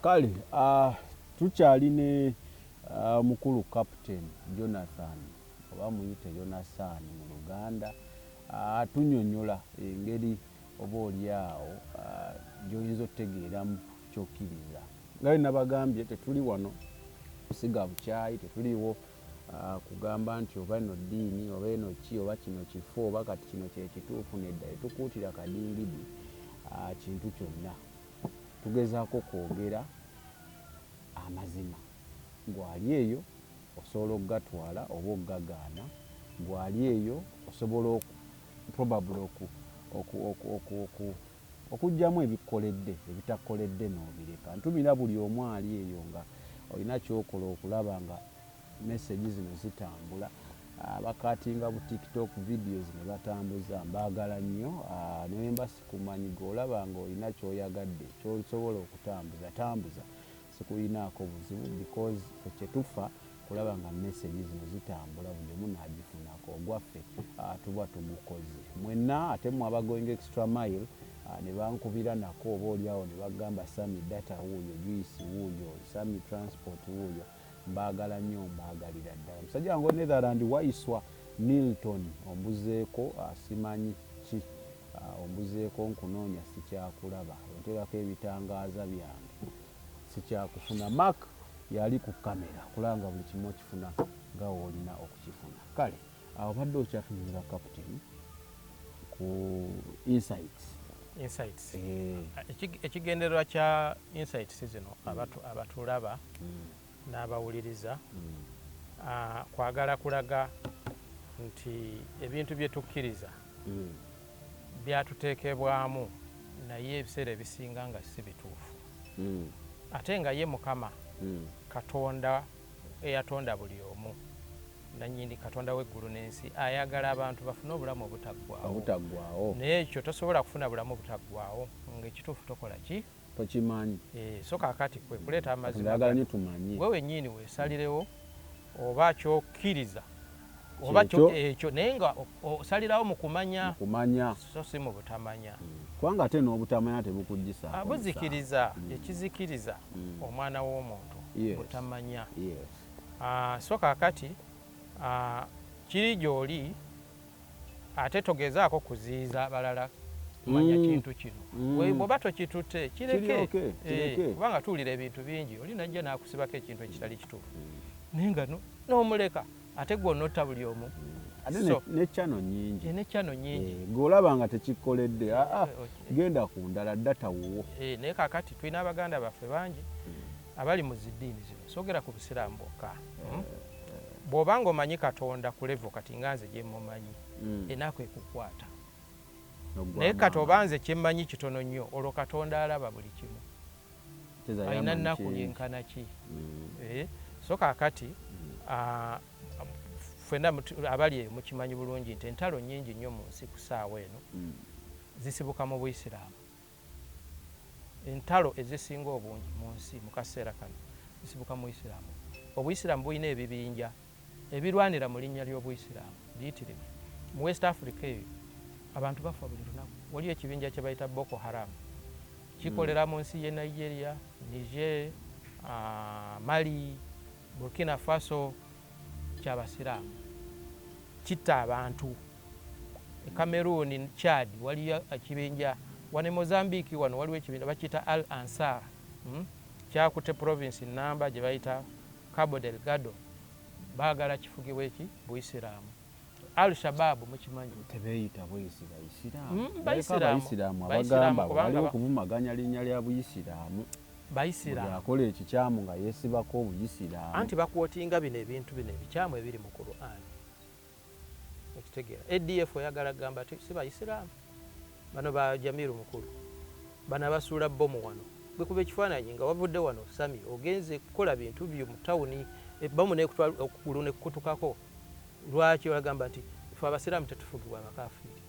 Kale tukyali ne mukulu Captain Jonathan, oba muyite Yonasaani mu Luganda, atunyonyola engeri oba oli awo gy'oyinza okutegeeramu ky'okkiriza. Nga bwe nabagambye, tetuli wano kusiga bukyayi, tetuliwo kugamba nti oba eno ddiini oba eno ki oba kino kifo oba kati kino kyekituufu. Nedda, tetukuutira kadingidi kintu kyonna, tugezaako kwogera amazima. Gwali eyo osobola okugatwala oba okugagaana, gwali eyo osobola probably okuggyamu ebikukoledde, ebitakukoledde n'obireka. Ntumira buli omu ali eyo nga olina kyokola okulaba nga message zino zitambula. Abakatinga bu TikTok videos ne batambuza, mbaagala nnyo. Naye mba sikumanyi, gweolaba nga olina kyoyagadde kyosobola okutambuza, tambuza, sikuyinaako buzibu, because ffe kyetufa kulaba nga message zino zitambula, buli omu n'agifunako. Ogwaffe tuba tugukoze mwenna. Ate mwe aba going extra mile ne bankubira nako oba oliawo ne bagamba, "Sami, data wuuyo, juice wuuyo, Sami, transport wuuyo," mbaagala nnyo, mbaagalira ddala. Musajja wange Netherland Waiswa Milton, ombuzeeko, simanyi ki, ombuzeeko, nkunoonya sikyakulaba, onteekako ebitangaaza byange sikyakufuna. Mark yali ku kamera kulaba nga buli kimu okifuna nga woolina okukifuna. Kale obadde okyatunyonyola, Captain, ku insights. Insights. Ekigendererwa kya insights zino, abatulaba n'abawuliriza, kwagala kulaga nti ebintu bye tukkiriza byatuteekebwamu, naye ebiseera ebisinga nga si bituufu, ate nga ye Mukama Katonda eyatonda buli omu, nanyini Katonda w'eggulu n'ensi, ayagala abantu bafune obulamu obutaggwaawo. Obutaggwaawo. Naye ekyo tosobola kufuna bulamu butaggwaawo ng'ekituufu tokola ki? Tokimanyi. Eh, so kaakati kwe kuleeta amazima. Ayagala nnyo tumanye. Gwe wennyini weesalirewo oba kyokkiriza oba Kyekyo. Ekyo, naye nga osalirawo mu kumanya, kumanya, so si mu butamanya. Kubanga ate n'obutamanya tebukuggisaako Buzikiriza. Musango. Ekizikiriza omwana w'omuntu butamanya. So kaakati kiri gy'oli, ate togezaako kuziyiza balala kumanya kintu kino. Bw'oba tokitutte, kireke. Kiri okay, Eh, kireke. Kubanga tuwulira ebintu bingi, oli najja n'akusibako ekintu ekitali kituufu, naye nga n'omuleka, ate gwe onotta buli omu. Ate ne channel nyingi. Ne channel nyingi. Eh, gweolaba nga tekikoledde, aa, genda ku ndala, data wuwo. Eh, naye kaakati tulina abaganda baffe bangi abali mu ziddiini zino, soogera ku busiraamu bwokka. Bw'oba nga omanyi Katonda ku level kati nga nze gye mumanyi, enaku ekukwata. N'oggwamu Naye kati amaanyi. oba nze kyemmanyi kitono nnyo, olwo Katonda alaba buli kimu, Teza alina yamanyi nnaku kingi. Yenkana ki? Eh, so kaakati ffenna abali eyo mukimanyi bulungi nti entalo nnyingi nnyo mu nsi ku ssaawa eno zisibuka mu Buyisiraamu. Entalo ezisinga obungi mu nsi mu kaseera kano zisibuka mu Buyisiraamu. Obuyisiraamu bulina ebibinja ebirwanira mu linnya ly'Obuyisiraamu biyitirivu. Mu West Africa eyo abantu bafa buli lunaku. Waliyo ekibinja kye bayita Boko Haram, kikolera mu nsi ye Nigeria, Niger, Mali, Burkina Faso, kyabasiraamu, kitta abantu. E Cameroon, Chad, waliyo ekibinja. Wano e Mozambique wano waliwo ekibinja bakiyita Al Ansar, Kyakutte province namba gye bayita Cabo Delgado, baagala kifugibwa eki? Buyisiraamu. Al Shababu mukimanyi. Tebeeyita bweyisi bayisiraamu. Bayisiraamu. Abayisiraamu Bayisiraamu abagamba kubanga waliwo okuvumaganya linnya lya Buyisiraamu. Buli Bayisiraamu. akola ekikyamu nga yeesibako Obuyisiraamu. Anti bakwotinga bino ebintu bino ebikyamu ebiri mu Quran, okitegeera? ADF oyagala kugamba ti si bayisiraamu? Bano ba Jamiru Mukulu, bano abasuula bomu wano, bwekuba ekifaananyi nga wavudde wano, Sami, ogenze kukola bintu byo mu tawuni, bomu nekutwala okugulu nekukutukako, lwaki olagamba nti fe abasiraamu tetufugibwa abakafiiri?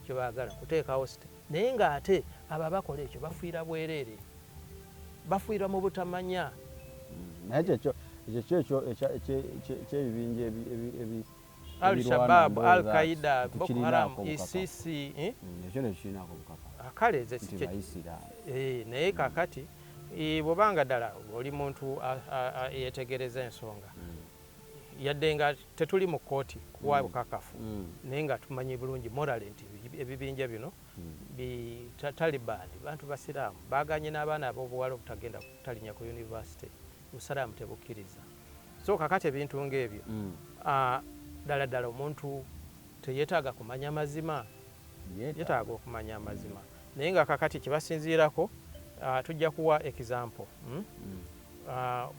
Kyebaagala kuteekawo site, naye ng'ate abo abakola ekyo bafiira bwereere, bafiira mu butamanya. Naye kyekyo ekyo kyo ekyo ekyebibinja Al ebirwana Shabab, ndowooza Al Qaida, Boko tekirinaako Haram, bukakafu. ISIS, eh? Ekyo nekirinaako bukakafu Kale nze nti si bayisiraamu. Eh, naye kakati Bw'obanga ddala oli muntu yeetegereza ensonga, yadde nga tetuli mu kkooti kuwa bukakafu, naye nga tumanyi bulungi morale nti ebibinja bino Taliban bantu basiraamu baganye n'abaana ab'obuwala obutagenda kutalinya ku university, busiraamu tebukkiriza. So kakati ebintu ng'ebyo, ddala ddala omuntu teyeetaaga kumanya mazima? Yeetaaga okumanya amazima. Naye nga kakati kyebasinziirako, tujja kuwa example,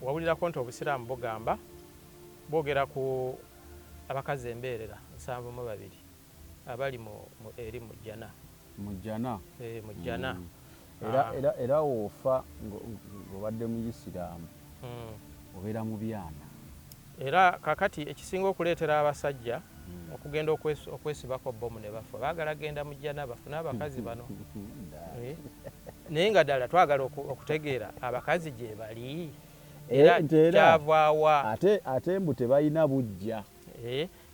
Wawulirako nti obusiraamu bugamba, bwogera ku abakazi embeerera 72 abali eri mu jjana. Mu jjana. Mu jjana. Era woofa ng'obadde muyisiraamu, obeera mu byana. Era kakati ekisinga okuleetera abasajja okugenda okwesibako bomu ne bafa, baagala genda mu jjana bafune abakazi bano. Naye nga ddala twagala okutegeera abakazi gye bali, era kyavaawa. Ate mbu tebalina bujja.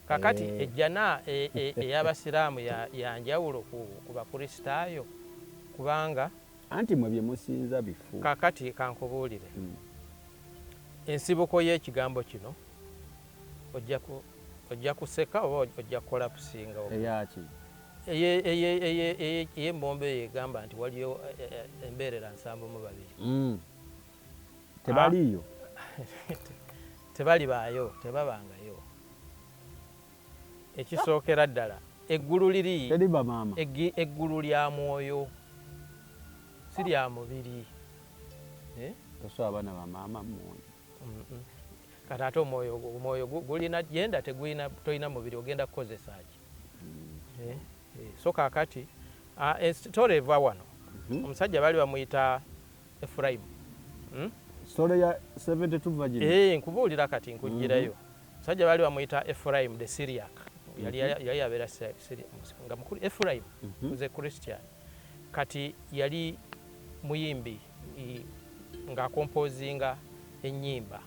Kakati ejjana ey'abasiraamu ya njawulo ku bakristaayo, kubanga anti mwe bye musinza bifu. Kakati kankubuulire, ensibuko y'ekigambo kino ojja kuseka oba ojja kukola kusinga. Eyaki? Ey'embombe eyo egamba nti waliyo embeerera 72. Tebaliiyo. Tebali baayo, tebabangayo. Ekisookera ddala, eggulu liri Teri bamaama. Eggulu lya mwoyo, si lya mubiri. Tosobola abaana bamaama mwoyo. Kati ate omwoyo gulina genda, tegulina, tolina mubiri, ogenda kukozesa ki? So kaakati story eva wano. Omusajja baali bamuyita Efurayimu. Story ya 72 virgin. Nkubuulira kati, nkugirayo. Omusajja baali bamuyita Efurayimu the Syriac. Yali abeera Syria, nga mukulu Efurayimu was a Christian. Kati yali muyimbi ng'akompozinga ennyimba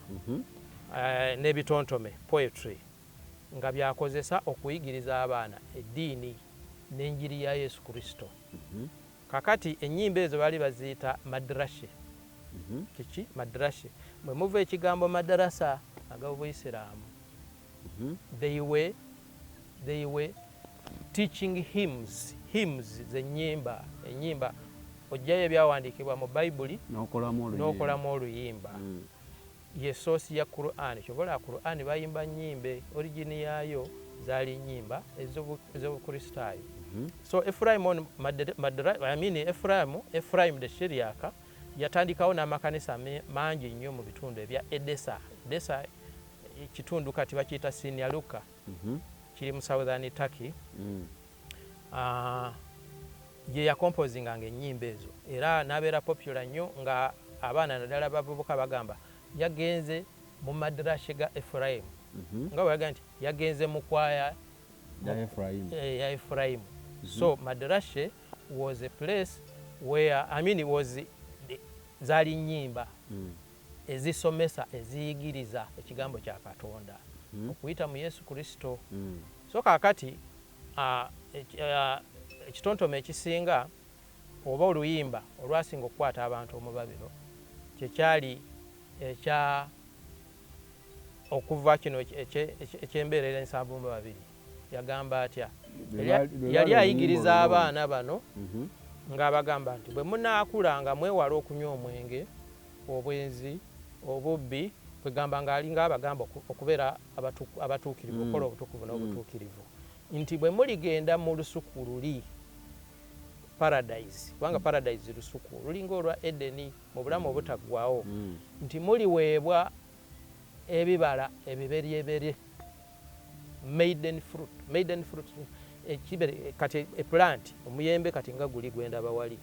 n'ebitontome, poetry, nga byakozesa okuyigiriza abaana eddiini n'enjiri ya Yesu Kristo. Kakati ennyimba ezo baali baziyita madrashe. Kiki madrashe? Bwe muva ekigambo madarasa ag'obuyisiraamu. They were teaching hymns. Hymns zenyimba, enyimba ojjayo ebyawandiikibwa mu Bayibuli n'okolamu oluyimba. N'okolamu oluyimba. Ye source ya Quran. Kyobola Quran bayimba nyimbe, origin yaayo zaali nyimba ez'obukristaayo. So Ephraim on I mean Ephraim the Syriac yatandikawo n'amakanisa mangi nnyo mu bitundu ebya Edessa. Edessa kitundu kati bakiyita Sinialuka, kiri mu southern Turkey. Ye yakomposinganga ennyimba ezo era n'abeera popular nnyo, nga abaana naddala bavubuka bagamba yagenze mu madrashe ga Ephraim, nga bwe nti yagenze mu kwaya ya Ephraim. Ya Ephraim. So madrashe was a place where, I mean, was zaali nnyimba ezisomesa, eziyigiriza ekigambo kya Katonda okuyita mu Yesu Kristo. So kaakati ekitontome ekisinga oba oluyimba olwasinga okukwata abantu omubabiro kyekyali ekya okuva kino ekyembeerera 72. Yagamba atya? Lwe Yali lwali ayigiriza oluyimba. abaana bano ng'abagamba nti bwe munaakula nga mwewala okunywa omwenge, obwenzi, obubbi, kwegamba ng'alinga abagamba okubeera abatuukirivu, okukola obutukuvu n'obutuukirivu, nti bwe muligenda mu lusuku luli paradise, kubanga paradise lusuku lulinga olwa Edeni mu bulamu obutaggwawo, nti muliweebwa ebibala ebiberyeberye, maiden fruit. Maiden fruit ekibere kati eplant, omuyembe kati nga guli gwendaba wali,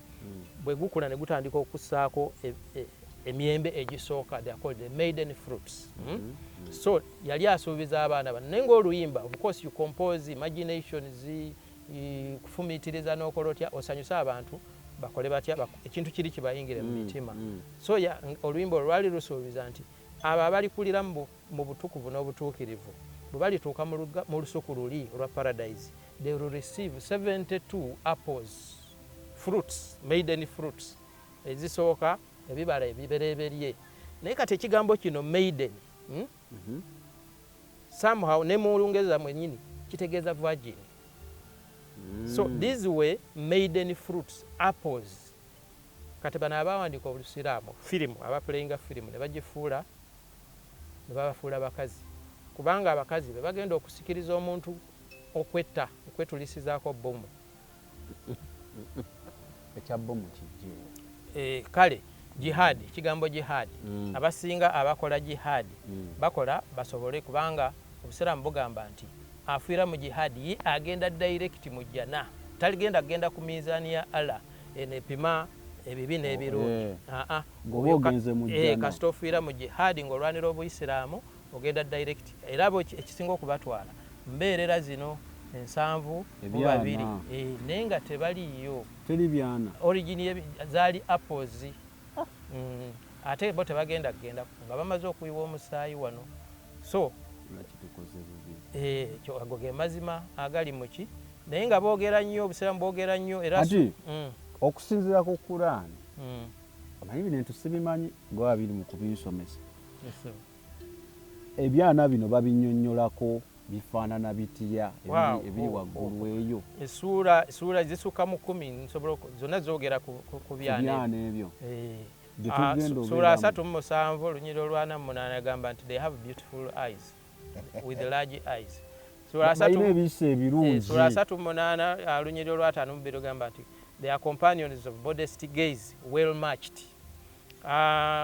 bwe gukula ne gutandika okussaako emiyembe egisooka, they are called the maiden fruits. So yali asuubiza abaana bano, naye ngaoluyimba, of course you compose imaginations, kufumiitiriza n'okola otya osanyuse abantu, bakole batya, ekintu kiri kibayingire mu mitima. So oluyimba olwo lwali lusuubiza nti abo abalikulira mu butukuvu n'obutuukirivu, bwe balituuka mu lusuku luli olwa paradise, they will receive 72 apples, fruits, maiden fruits ezisooka. Ebibala ebibereberye. Naye kati ekigambo kino maiden, Somehow ne mu Lungereza mwennyini kitegeeza virgin. So these were maiden fruits, apples. Kati bano abawandiika Olusiraamu, firimu, abaplayinga firimu, ne bagifuula, ne babafuula bakazi, kubanga abakazi be bagenda okusikiriza omuntu okwetta, okwetulisizaako bomu. Ekya bomu kijjeewo. Kale jihad, ekigambo jihad, abasinga abakola jihad bakola basobole, kubanga Obusiraamu bugamba nti afiira mu jihad ye agenda direct mu jjana, taligenda kugenda ku mizaani ya Allah eno epima ebibi n'ebirungi. Aa. Ng'oba ogenze mu jjana. Kasita ofiira mu jihad ng'olwanira Obuyisiraamu, ogenda direct. Era bo ekisinga okubatwala mbeerera zino 72. Ebyana. Naye nga tebaliiyo. Teri byana. Origin zaali apples. Ate bo tebagenda kugenda nga bamaze okuyiwa omusaayi wano, so Lwaki tukoze bubi? Ekyo ago ge mazima agali muki, naye nga boogera nnyo, Obusiraamu boogera nnyo era Ati okusinziira ku Kuraani, omanyi bino entu sibimanyi, gwaba biri mu kubinsomesa. Yes, sir. Ebyana bino babinnyonnyolako bifaanana bitya ebiri Wow. waggulu eyo? Essuula zisukka mu 10, nsobola zonna zoogera ku byana. Byana ebyo bye tugenda Ssuula obeeramu. 37, olunyiriri olwa 48, agamba nti they have beautiful eyes, with large eyes. Ssuula asatu Balina ebiisa ebirungi. Ssuula 38, olunyiriri olwa 52 lugamba nti they are companions of modest gaze, well matched.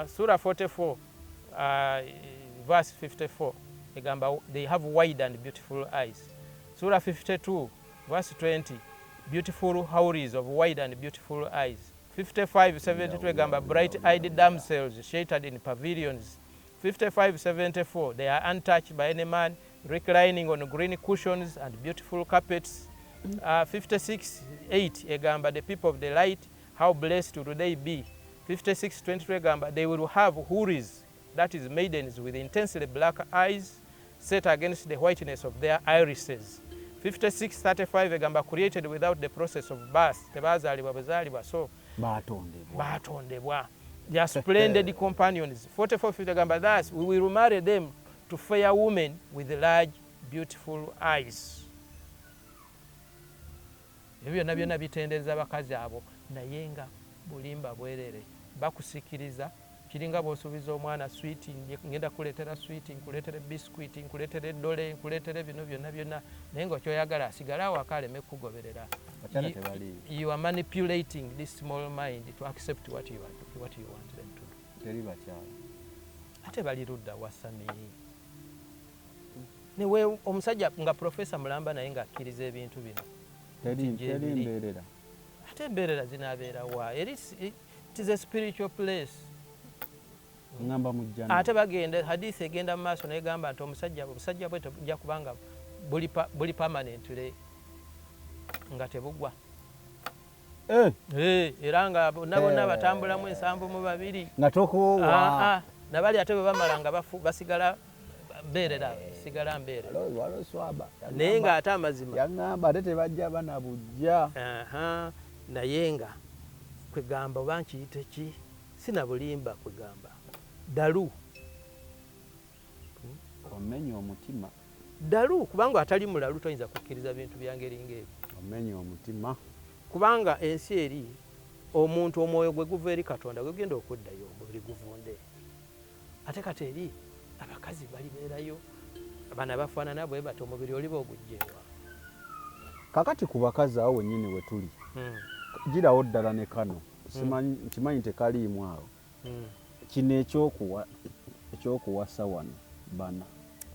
Sura 44, verse 54 egamba they have wide and beautiful eyes. Sura 52 verse 20, beautiful houris of wide and beautiful eyes. 55 72 egamba bright eyed damsels sheltered in pavilions. 55 74, they are untouched by any man, reclining on green cushions and beautiful carpets. 56 8 egamba the people of the light, how blessed will they be. 56 22 egamba they will have houris, that is maidens, with intensely black eyes set against the whiteness of their irises. 56 35 egamba created without the process of birth, tebazaalibwa buzaalibwa, so Batondebwa. Batondebwa. They are splendid companions. 44 50 egamba thus we will marry them to fair women with large beautiful eyes. Ebyo byonna byonna bitendereza abakazi abo, naye nga bulimba bwerere, bakusikiriza. Kiringa bw'osuubiza omwana switi, ngenda kuleetera switi, nkuleetere biscuit, nkuleetere eddole, nkuleetere bino byonna byonna, naye nga okyoyagala asigale awaka aleme kukugoberera. Bakyala tebaliiyo. You are manipulating this small mind to accept what you want them to do. Teri bakyala. Ate bali ludda wasami newe omusajja nga profesa mulamba, naye ng'akkiriza ebintu bino. Teri Nti gye teri biri. Mbeerera. Ate embeerera zinaabeera wa? Eri it is a spiritual place. Ŋŋamba mu jjana. Ate bagenda, hadisi egenda mu maaso negamba nti omusajja, obusajja bwe tebujja kubanga buli permanently nga tebugwa. Era nga bonna bonna batambulamu 72. Nga tokoowa. Ah, ah, nabali ate bwe bamala nga basigala mbeerera, sigala mbeerera. Waliwo swaba Naye ng'ate amazima yaŋŋamba ate tebajja bana bujja. Aha, naye nga kwegamba oba nkiyite ki, sinabulimba, kwegamba ddalu. Omenya omutima. Ddalu, kubanga atali mulalu toyinza kukkiriza bintu bya ngeri ng'ebyo. Omenya omutima. Kubanga ensi eri omuntu omwoyo gwe guva eri Katonda, gwe gugenda okuddayo, omubiri guvunde. Ate kati eri abakazi balibeerayo, bano abafaanana bwe bati, omubiri oliba ogugjewa? Kakati ku bakazi awo wennyini we tuli, girawo ddala ne kano. Nkimanyi tekaliimu awo. Kino ekyokuwasa wano bana.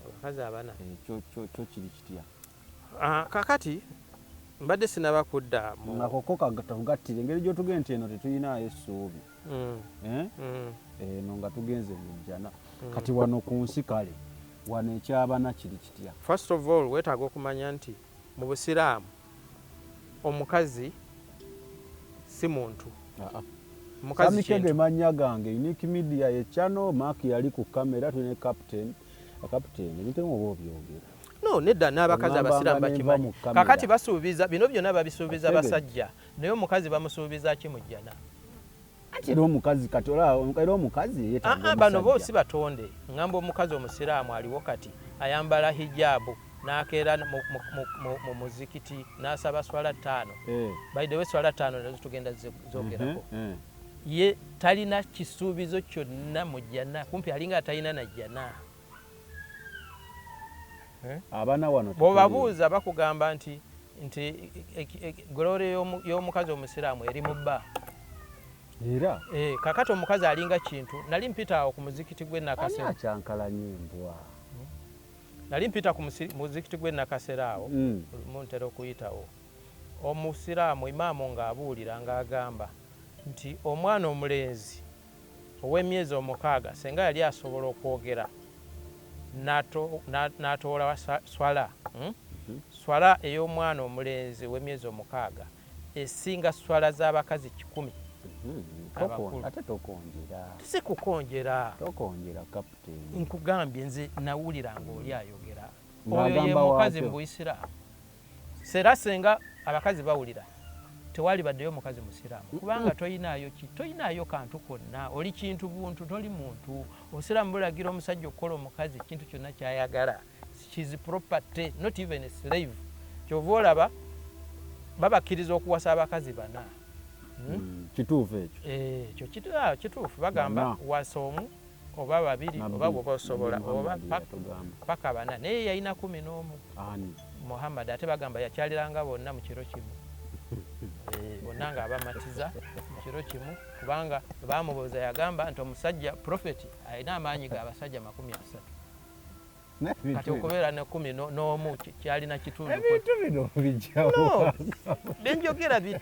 Abakazi abana. Ekyo kyo kiri kitya? Ah, kakati mbadde sinaba kudda mu Nakoko katugattire engeri gy'otugenda nti eno tetulinayo essuubi. Eh? Eno nga tugenze mu jjana. Kati wano ku nsi, kale wano ekyabana kiri kitya? First of all, weetaaga okumanya nti mu Busiraamu omukazi si muntu. Omukazi Samike ge kintu. Mannya gange, Unique Media ye channel, Mark yali ku kamera, tulina captain. Captain, ebintu ebimu oba obyogera. No, nedda, n'abakazi Oŋŋamba Abasiraamu nga nenva bakimanyi. mu kamera. Kakati basuubiza bino byonna, babisuubiza Ategedde. basajja, naye omukazi bamusuubiza ki mu jjana? Ati era omukazi kati olaba era omukazi yeetaaga Ah, ah, bano bo omusajja. si batonde. Ŋŋamba omukazi omusiraamu aliwo kati ayambala hijaabu n'akeera mu muzikiti n'asaba swala 5. By the way, swala 5 nazo tugenda zogerako. Ye talina kisuubizo kyonna mu jjana, kumpi alinga atalina na jjana. Abaana wano Bw'obabuuza bakugamba nti glory y'omukazi omusiraamu eri mu bba. Era Kakati omukazi alinga kintu. Nali mpita awo ku muzikiti gw'e ani Nakasero. Akyankalanya embwa. Nali mpita ku muzikiti gw'e Nakasero awo, lumu ntera okuyitawo. Omusiraamu imaamu ng'abuulira ng'agamba nti omwana omulenzi ow'emyezi 6 senga yali asobola okwogera n'atoola swala, Swala ey'omwana omulenzi ow'emyezi 6 esinga swala z'abakazi 100 abakulu. Ate tokonjera. Si kukonjera. Tokonjera, kapiteeni. Nkugambye nze nawulira ng'oli ayogera. Oyo ye Ng'agamba mukazi waakyo. mu Buisiraamu. Sera senga abakazi bawulira, tewali baddeyo mukazi musiraamu, kubanga toyinaayo ki, toyinaayo kantu konna, oli kintu buntu, toli muntu. Obusiraamu bulagira omusajja okukola omukazi ekintu kyonna kyayagala. She's property, not even a slave. Kyova olaba babakkiriza okuwasa abakazi bana. Kituufu ekyo? Eh, ekyo kituufu. Bagamba Bana. wasa omu oba babiri Nabbi- oba bwoba osobola Nabbi oba Muhammad yatugamba. paka bana, naye yalina 11. Ani? Muhammad. Ate bagamba yakyaliranga bonna mu kiro kimu. Bonna nga abamatiza mu kiro kimu, kubanga bamubuuza yagamba nti omusajja profeti alina amaanyi g'abasajja 30. Kati okubeera ne 11 kyalina kitundu. Ebintu bino bijjawo. No, benjogera bi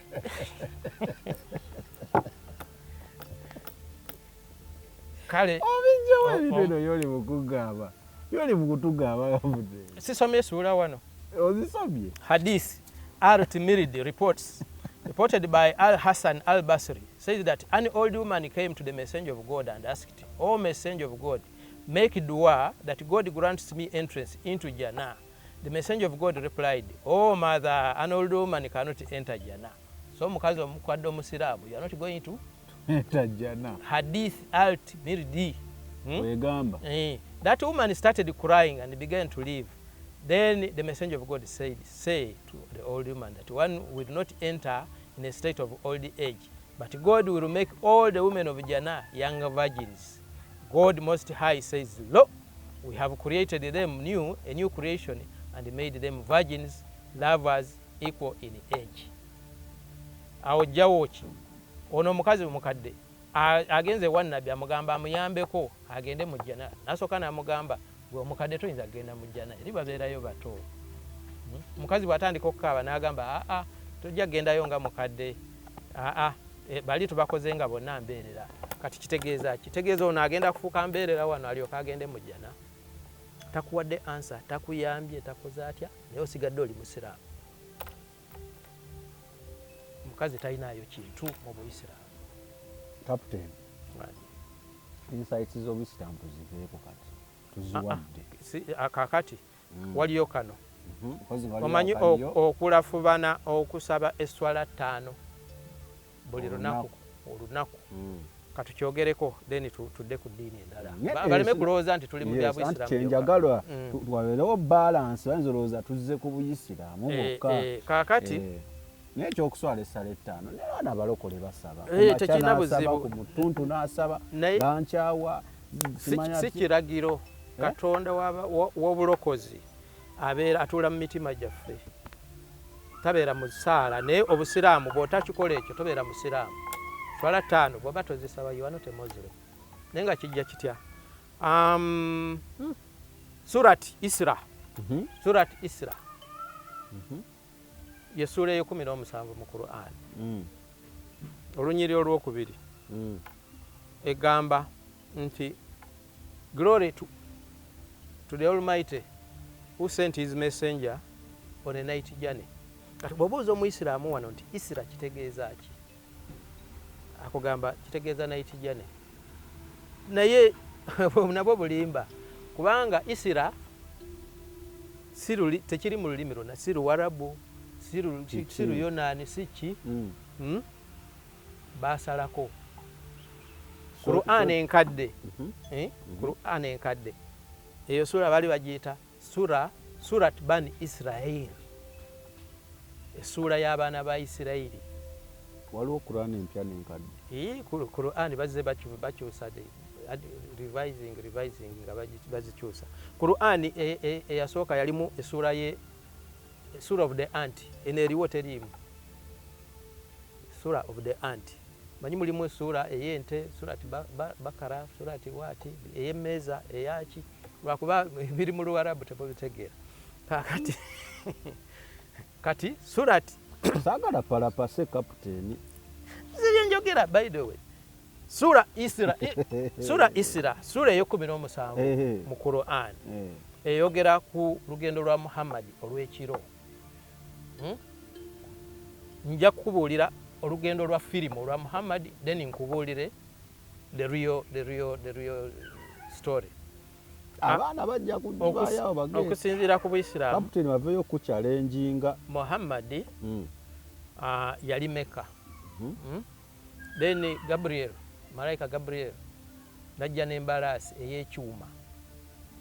kale. Obijjawo ebintu bino yoli mukugamba, yoli mukutugamba kapiteeni. Sisomye essuula wano. Ozisomye. Hadith Al-Tirmidhi reported by Al-Hassan Al-Basri says that an old woman came to the messenger of God and asked, "O messenger of God, make dua that God grants me entrance into Jannah." The messenger of God replied, "Oh mother, an old woman cannot enter Jannah." So omukazi omukadde omusiraamu, you are not going to Tajjana. Hadith Al-Tirmidhi. Wegamba. That woman started crying and began to leave. Then the messenger of God said, "Say to the old woman that one will not enter in a state of old age, but God will make all the women of Jannah young virgins. God Most High says, 'Lo, we have created them new, a new creation, and made them virgins, lovers, equal in age." Awo jjawo ki? Ono omukazi mukadde agenze ewa Nabbi amugamba amuyambeko agende mu jjana. Nasooka n'amugamba, gwe omukadde toyinza kugenda mu jjana, eri babeerayo bato. Omukazi bw'atandika okukaaba n'agamba, aa, tojja kugendayo nga mukadde, aa, bali tubakoze nga bonna mbeerera. Kati kitegeeza kitegeeza ono agenda kufuuka mbeerera wano alyoke agende mu jjana. Takuwadde answer, takuyambye, takoze atya, naye osigadde oli musiraamu. Omukazi talinaayo kintu mu Buyisiraamu. Captain, insights z'obusiraamu tuziveeko kati, tuziwadde. Kakati waliyo kano. Mpozi waliwo Omanyi akaliyo. okulafubana okusaba esswala 5 buli lunaku, olunaku. Katukyogereko then tudde ku ddiini endala. Baleme kulowooza nti tuli mu bya Yes, anti Buyisiraamu byokka. Kyenjagala wabeerewo balance, bayinza olowooza tuzze ku Buyisiraamu bwokka. Kaakati Naye ekyokuswala essala 5, naye abaana abalokole basaba. Ku makya Tekirina n'asaba, buzibu. ku mutuntu n'asaba, Naye lankyawa, simanya si ki. kiragiro. Eh? Katonda w'obulokozi abeera atuula mu mitima gyaffe, tabeera mu ssaala. Naye obusiraamu bw'otakikola ekyo tobeera musiraamu. Swala 5 bw'oba tozisaba, you are not a Muslim. Naye nga kijja kitya? Surat Isra. Surat Isra ye ssuula ey'e17 mu Quran, olunyiri olwokubiri. Egamba nti glory to the Almighty who sent his messenger on a night journey. Kati bw'obuuza omuyisiraamu wano nti Isra kitegeeza ki, akugamba kitegeeza night journey. Naye nabwo bulimba, kubanga Isra si tekiri mu lulimi lwonna, si Luwarabu, Kiki? si Luyonaani, si ki. Basalako. Quran enkadde, Quran enkadde eyo sura bali bagiyita Surat Bani Israel, essuula y'abaana ba Isirayiri. Waliwo Quran empya n'enkadde? Quran bazze bakyusa, revising nga bazikyusa. Quran eyasooka yalimu essuula ye Sura of the Ant, eno eriwo teriimu Sura of the Ant. Manyi mulimu essuula ey'ente, Surati Bakara, Surati waati, ey'emmeeza, eyaki, lwakuba biri mu Luwarabu temubitegeera. Kakati kati Surati Saagala palapase, kapiteeni. Ziri njogera, by the way, Sura Isra, Sura Isra, sura ey'e17 mu Quran, eyogera ku lugendo lwa Muhammadi olw'ekiro. Nja kukubuulira olugendo lwa firimu olwa Muhammadi, then nkubuulire the real story. Abaana bajja kuvayo bagende. Okusinziira ku Buisiraamu, Kapiteeni, baveeyo okuchallenginga. Muhammadi yali Meka. Then Gabriel, malayika Gabriel najja n'embalaasi ey'ekyuma,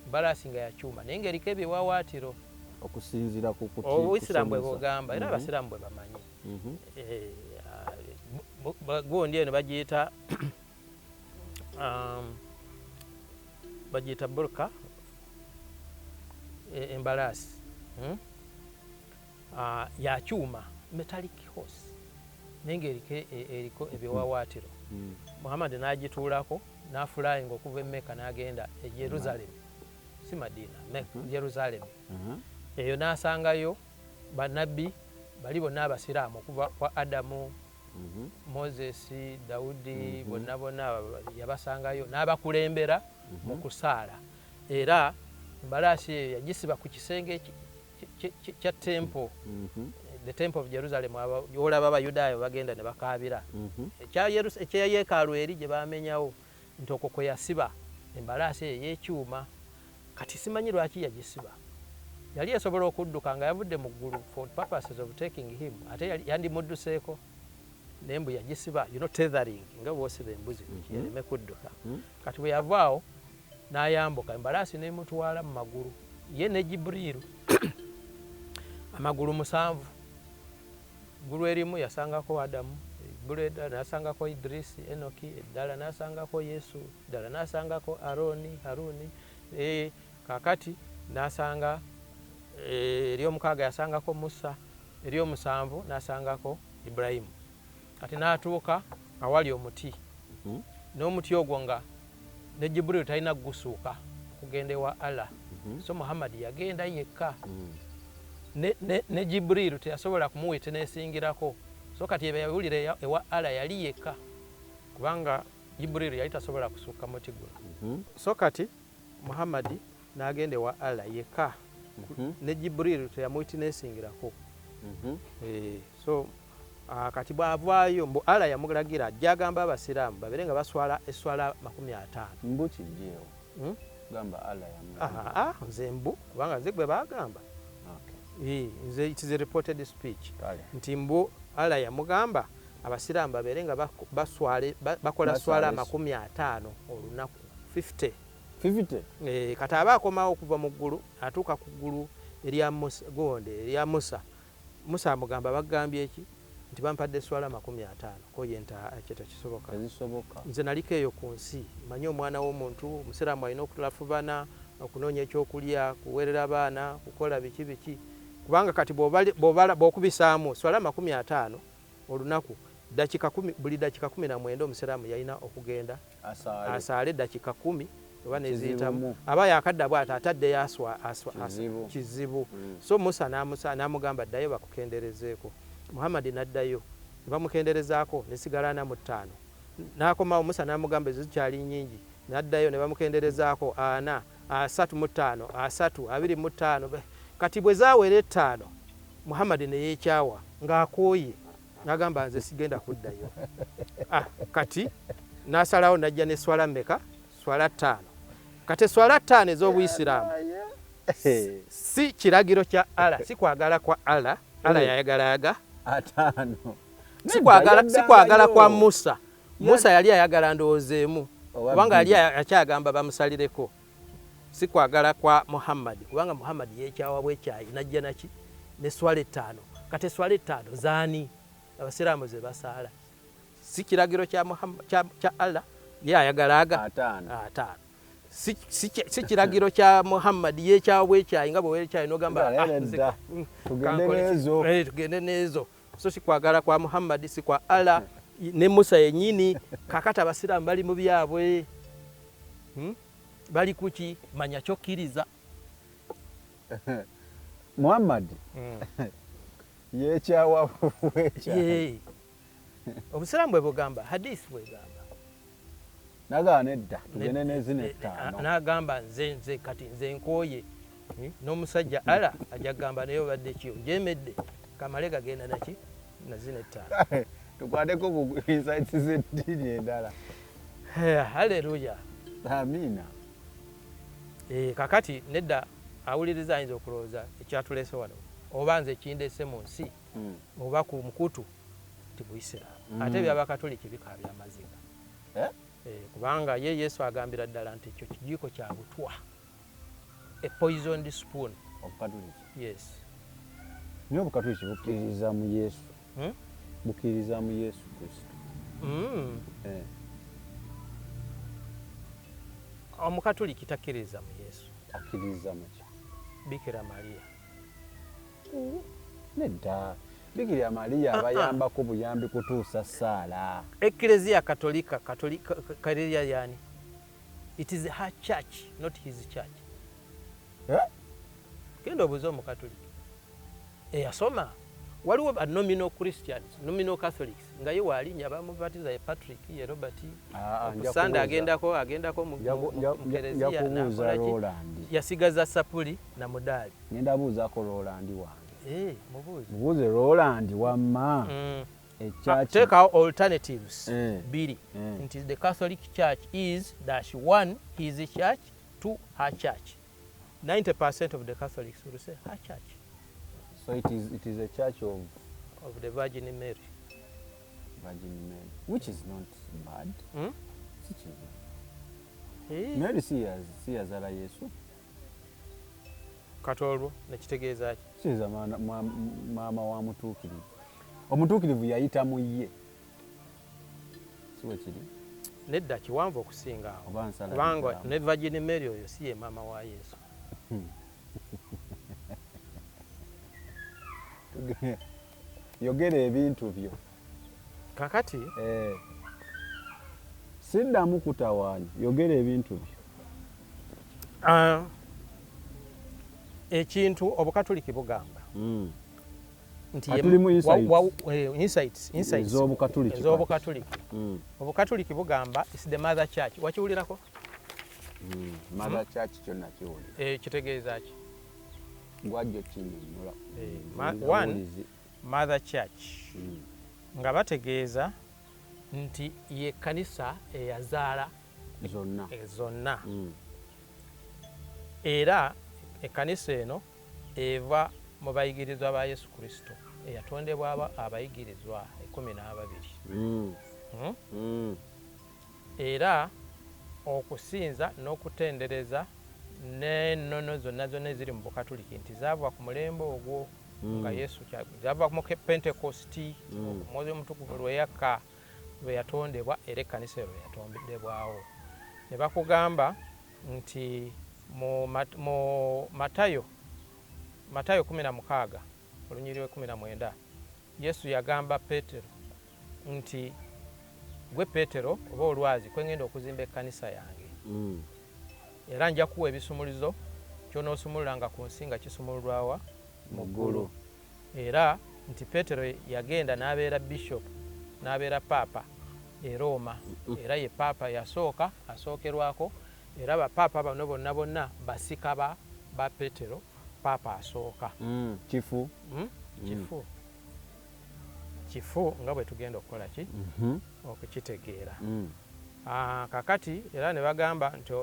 embalaasi nga yakyuma naye ng'eriko ebiwawaatiro. Okusinziira ku Obuyisiraamu bwe kusomesa. bugamba era abasiraamu bwe bamanyi. Gundi eno bagiyita burka, embalaasi, Ya kyuma, metallic horse, naye ng'eriko eriko ebiwawaatiro. Muhammad n'agituulako n'aflyinga okuva e Mecca n'agenda e Jerusalem, si Madina, Jerusalem. Eyo n'asangayo bannabbi bali bonna abasiraamu okuva kwa Adamu, Moses, Dawudi, bonna bonna yabasangayo n'abakulembera mu kusaala. Era embalaasi eyo yagisiba ku kisenge kya temple, the temple of Jerusalem, olaba Abayudaaya bagenda ne bakaabira ekya yeekaalu eri gye bamenyawo, nti okwo kwe yasiba embalaasi eyo ey'ekyuma. Kati simanyi lwaki yagisiba, yali esobola okudduka nga yavudde mu ggulu for purposes of taking him, ate yandimudduseeko, naye mbu yagisiba, tethering, nga bwosiba embuzi ereme kudduka. Kati bwe yavaawo n'ayambuka embalaasi n'emutwala mu magulu, ye ne Jibriiru, amagulu 7. Eggulu erimu yasangako Adamu, eggulu eddala n'asangako Idrisi, Enoki, eddala n'asangako Yesu, eddala n'asangako Aroni, Haruni. Kakati n'asanga eryomukaaga yasangako Musa, ery'omusanvu n'asangako Iburayimu. Kati n'atuuka awali omuti, n'omuti ogwo nga ne Jibriiru talina kugusuuka okugenda ewa Allah. So Muhammadi yagenda yekka, ne Jibriiru teyasobola kumuwitnessingirako. So kati ebe yawulira ewa Allah yali yekka, kubanga Jibriiru yali tasobola kusukka muti guno. So kati Muhammadi n'agenda ewa Allah yekka, ne Jibriiru teyamuwitnessingirako. So kati bw'avaayo, mbu Allah yamulagira ajja agamba abasiraamu babeere nga baswala eswala 50. Mbu kijjeewo. Gamba Allah yamulagira. Nze mbu, kubanga nze gwe baagamba. Nze it is a reported speech. Kale. Nti mbu Allah yamugamba abasiraamu babeere nga bakola Baswale swala 50 olunaku, 50. 50. Kati aba akomawo okuva mu ggulu, atuuka ku ggulu erya Musa, gonde erya Musa. Musa amugamba, bagambye ki? Nti bampadde swala 50. Ko ye nti, "Ah, ekyo tekisoboka." Tezisoboka. Nze naliko eyo ku nsi, manyi omwana w'omuntu omusiraamu alina okutulafubana okunoonya ekyokulya, kuweerera abaana, kukola biki biki, kubanga kati bw'okubisaamu swala 50 olunaku, dakika 10, buli dakika 19 omusiraamu yalina okugenda asaale. Asaale dakika 10 oba neziyitamu. Kizibu. Aba yakadda bwati ataddeyo aswa Kizibu. Kizibu. So Musa n'amugamba, ddayo bakukenderezeeko. Muhammadi n'addayo ne bamukenderezaako nesigala 45. N'akomawo, Musa n'amugamba ezo zikyali nnyingi. N'addayo ne bamukenderezaako 40, 35, 30, 25. Kati bwe zaawera 5, Muhammadi ne yeekyawa ng'akooye, n'agamba nze sigenda kuddayo. Kati n'asalawo n'ajja ne swala mmeka? Swala 5. Kati eswala 5 ez'obuyisiraamu si kiragiro kya Allah, si kwagala kwa Allah. Allah yayagala yaga 50. Si kwagala kwa Musa. Musa yali ayagala ndowooza emu, Oba kubanga yali bbiri. akyagamba bamusalireko. Si kwagala kwa Muhammadi, kubanga Muhammadi yekyawa bwekyayi najja naki neswala 5. Kati eswala 5 zaani abasiraamu ze basaala? Si kiragiro kya Muhammad, kya Allah. Ye ayagala aga 5. 5. Si kiragiro kya Muhammad. Yekyawa bwekyayi nga bwewekyayi nogamba, Nedda, "Ah, nedda. Tugende kankole ki?" n'ezo. Tugende n'ezo. So si kwagala kwa Muhammad, si kwa Allah ne Musa yennyini. Kakati abasiraamu bali mu byabwe. Bali kuki? Manya kyokkiriza. Muhammad yekyawa bwekyayi. Ye. Obusiraamu bwe bugamba, hadith bwegamba. Nagamba nedda, tugende n'ezino 5. N'agamba nze kati nze nkooye. N'omusajja ala ajja kugamba naye obadde ki ojemedde kamale gagenda naki na zino 5. Tukwateko ku insights z'eddiini endala. Haleluya. Amiina. Kakati nedda awuliriza ayinza okulowooza ekyatuleese wano oba nze ekindeese mu nsi oba ku mukutu nti buisiraamu, ate ebyabakatoliki bikaabya amaziga. Eh? Kubanga ye Yesu agambira ddala nti ekyo kijiiko kya butwa, a poisoned spoon. Obukatoliki? Yes. Naye obukatoliki bukkiririza mu Yesu. Hmm? Bukkiririza mu Yesu Kristo. Omukatoliki takkiririza mu Yesu. Akkiririza mu ki? Bikira Maria. Nedda, Bikira Mariya abayambako buyambi kutuusa ssaala. Eklezia Katolika, Katolika kaleria yani it is her church, not his church. Eh? Genda obuuze omukatoliki eyasoma. Waliwo ba nominal Christians, nominal Catholics, nga ye waalinya bamubatiza ye Patrick, ye Robert. Ah, nja Kusanda kubuuza. agendako mu Nja kereziya kubuuza nakola ki? Roland. Yasigaza sapuli na mudaali. Ngenda buuzaako Roland wange. Mubuuze. Mubuuze Roland wamma ekyaki. Teekawo alternatives 2 nti the Catholic Church is dash 1 his church, 2 her church. 90% of the Catholics will say her church. So it is a church of Of the Virgin Mary. Virgin Mary, which is not bad. Si kibi. Mary si yazaala Yesu? Kati olwo nekitegeeza ki? Kiyinza maama wa mutuukirivu. Omutuukirivu yayita mu ye, si bwe kiri? Nedda, kiwanvu okusinga awo. Oba nsala Kubanga bikyamu? ne Virgin Mary oyo si ye maama wa Yesu. Yogera ebintu byo. Kakati Siddamu kutawaanya, yogera ebintu byo. Ah, ekintu obukatoliki bugamba nti Ah, tuli mu insights. Insights Ez'obukatoliki. Ez'obukatoliki. Obukatoliki bugamba is the mother church. Wakiwulirako? Mother church kyo nakiwulira. Kitegeeza ki? Gwajjo kinyonnyola. One, mother church nga bategeeza nti ye kanisa eyazaala Zonna. Zonna. Era ekkanisa eno eva mu bayigirizwa ba Yesu Kristo eyatondebwa abayigirizwa 12. Hmm? Era okusinza n'okutendereza n'ennono zonna zonna eziri mu bukatuliki nti zaava ku mulembe ogwo nga Yesu zaava mu Pentekosti, Omwoyo Omutukuvu lwe yakka, lwe yatondebwa, era ekkanisa lwe yatondebwawo. Ne bakugamba nti mu Matayo 16 olunyiriri 19, Yesu yagamba Peetero nti gwe Peetero oba olwazi kwengenda okuzimba ekkanisa yange, era nja kuwa ebisumuluzo, kyonoosumululanga ku nsi nga kisumululwawa mu ggulu. Era nti Peetero yagenda n'abeera bishop, n'abeera paapa e Roma, era ye paapa yasooka asookerwako. Era bapaapa bano bonna bonna basika ba Peetero, paapa asooka. Kifu. Kifu, kifu nga bwe tugenda okukola ki okukitegeera. Ah, kakati era ne bagamba nti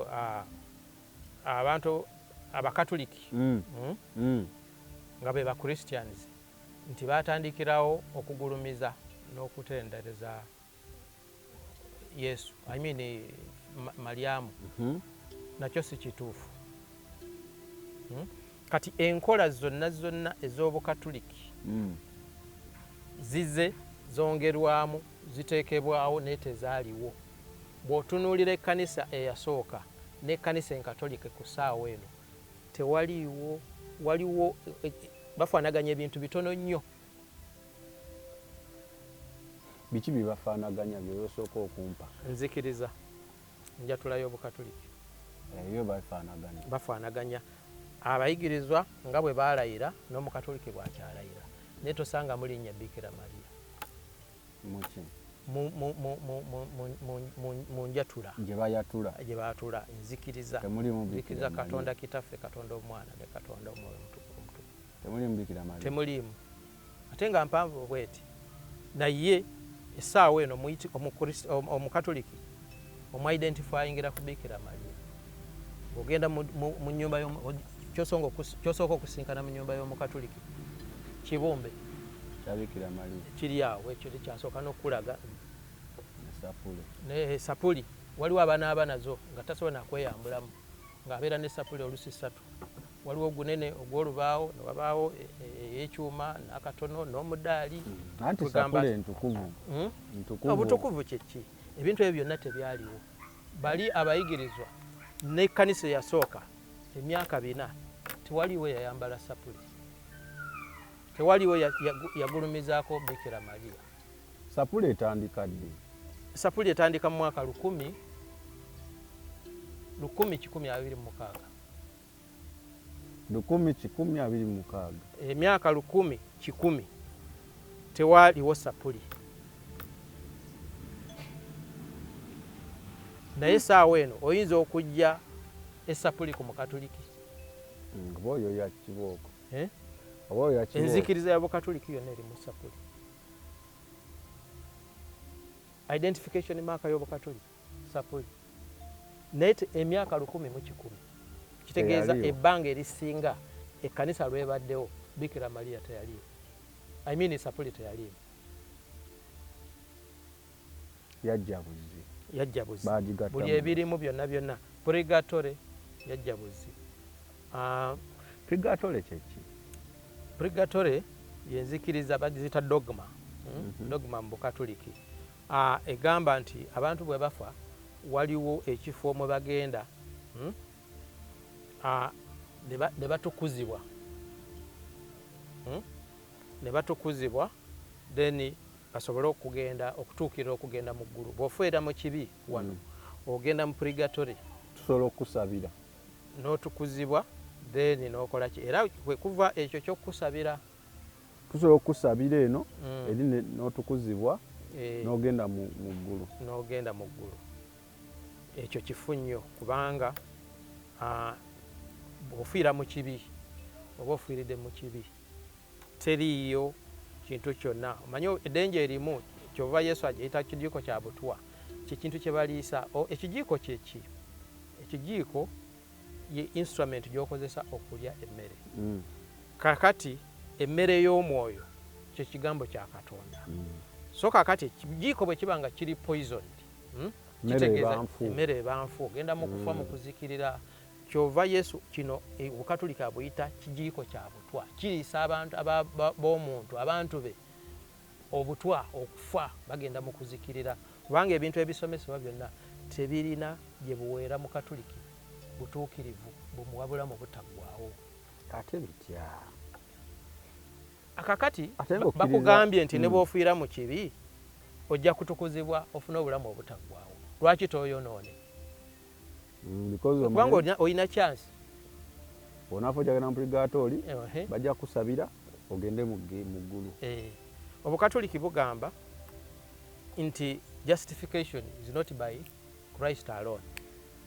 abantu abakatuliki, nga be ba Christians, nti batandikirawo okugulumiza n'okutendereza Yesu, I mean Mariamu. Nakyo si kituufu. Kati enkola zonna zonna ez'Obukatuliki zize zongerwamu, ziteekebwawo naye tezaaliwo. Bw'otunuulira ekkanisa eyasooka n'ekkanisa enkatolike ku ssaawa eno, tewaliiwo, waliwo bafaanaganya ebintu bitono nnyo. Biki bye bafaanaganya by'osooka okumpa? Nzikiriza njatula y'Obukatuliki. Eyo bafaanaganya. Bafaanaganya. Abayigirizwa nga bwe baalayira n'Omukatoliki bw'akyalayira, naye tosanga mulinnya Bikira Maria. Muki? Mu njatula gye bayatula, gye baatula nzikiriza. Temulimu Nzikiriza Katonda Kitaffe, Katonda Omwana ne Katonda Omwoyo Omutukuvu. Temulimu Bikira Maria. Temulimu. Ate nga mpanvu bweti. Naye essaawa eno Omukatoliki omuidentifyingira ku Bikira Maria. Ogenda mu nnyumba, kyosooka okusinkana mu nnyumba y'Omukatoliki kibumbe kya Bikira Maria kiri awo, ekyo tekyasooka n'okulaga. Ne sapuli waliwo abanaaba nazo nga tasobola nakweyambulamu, ng'abeera ne sapuli olusi ssatu. Waliwo ogunene ogw'olubaawo, ne wabaawo ey'ekyuma n'akatono n'omudaali. Anti sapuli entukuvu. Obutukuvu kye ki? Ebintu ebyo byonna tebyaliwo. Bali abayigirizwa n'ekkanisa eyasooka emyaka 4 tewaliwo yayambala sapuli, tewaliwo yagulumizaako Bikira Maria. Sapuli etandika ddi? Sapuli etandika mu mwaka 1126. 1126. Emyaka 1100 tewaliwo sapuli. Naye essaawa eno oyinza okujja esapuli ku Mukatoliki. Oba oyo ya kibooko. Oba oyo ya kibooko. Enzikiriza ya Bukatoliki yonna eri mu sapuli. Identification mark y'Obukatoliki sapuli. Naye emyaka 1100 kitegeeza ebbanga erisinga ekkanisa lwebaddewo Bikira Maria teyaliiwo. I mean sapuli teyaliiwo. Yajja buzi. Yajja buzi. Buli ebirimu byonna byonna. Purgatory yajja buzi. Purgatory kye ki? Purgatory yenzikiriza bagiyita dogma. Dogma mu Bukatoliki. Egamba nti abantu bwe bafa waliwo ekifo mwe bagenda ne batukuzibwa. Ne batukuzibwa then basobole okugenda okutuukirira okugenda mu ggulu. Bw'ofiira mu kibi wano ogenda mu purgatory. Tusobola okusabira. N'otukuzibwa then n'okola ki? Era kwe kuva ekyo ky'okusabira. Tusobola okusabira eno eri n'otukuzibwa n'ogenda mu ggulu. N'ogenda mu ggulu. Ekyo kifu nnyo kubanga bw'ofiira mu kibi oba ofiiridde mu kibi teriiyo kintu kyonna. Omanyi eddenje erimu kyova Yesu agiyita kijiiko kya butwa, kye kintu kye baliisa. Ekijiiko kye ki? Ekijiiko ye instrument gy'okozesa okulya emmere. Kakati emmere y'omwoyo kye kigambo kya Katonda. So kakati ekijiiko bwe kiba nga kiri poisoned, kitegeeza emmere eba nfu, ogenda mu kufa, mu kuzikirira. Kyova Yesu kino Obukatoliki abuyita kijiiko kya butwa, kiriisa abantu b'omuntu, abantu be obutwa, okufa, bagenda mu kuzikirira. Kubanga ebintu ebisomesebwa byonna tebirina gye buweera mu Katoliki butuukirivu bumuwa bulamu butaggwaawo. Ate bitya? Akakati bakugambye nti ne bw'ofiira mu kibi ojja kutukuzibwa ofune obulamu obutaggwaawo. Lwaki tooyonoone? Kubanga olina chance. Onaafa ojagenda mu purgatory, bajja kusabira ogende mu ggulu. Obukatoliki bugamba nti justification is not by Christ alone.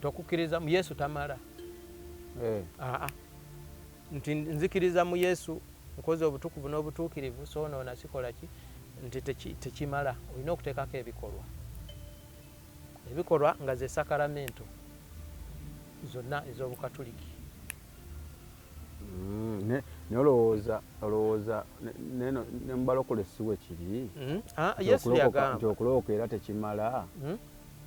Tokukkiriza mu Yesu tamala. Nti nzikiriza mu Yesu nkoze obutukuvu n'obutuukirivu soonoona sikola ki, nti tekimala, olina okuteekako ebikolwa. Ebikolwa nga ze sakaramento zonna ez'Obukatoliki. Naye olowooza ne mubalokole si we kiri? Yesu yagamba nti okulokoka era tekimala.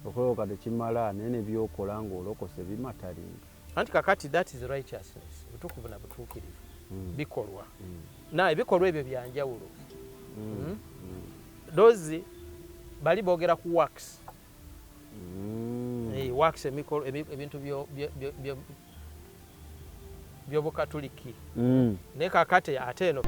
Okulokoka tekimala, naye ne byokola ng'olokose bimatteringa. Anti kakati that is righteousness, butukuvu na butuukirivu. Bikolwa na ebikolwa ebyo byanjawulo. Those bali boogera ku works. Works, emikolo, ebintu by'obukatuliki. Naye kakati ate eno